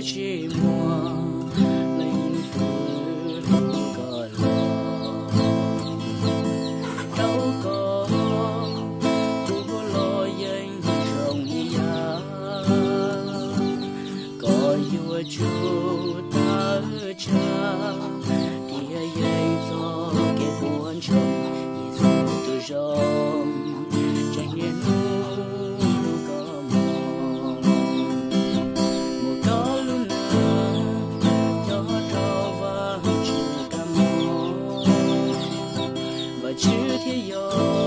tsis muaj leej twg hlub koj los. Rau koj, kuv los yeej zoo ib yam. Koj yuav tsum tawm tsam, thiaj yeej txog kev puas ntsoog. Yexus tus zoo, tseem niaj hnub hlub koj mog. Muab koj lub neej coj rau Vajtswv kab mob, Vajtswv thiaj yuav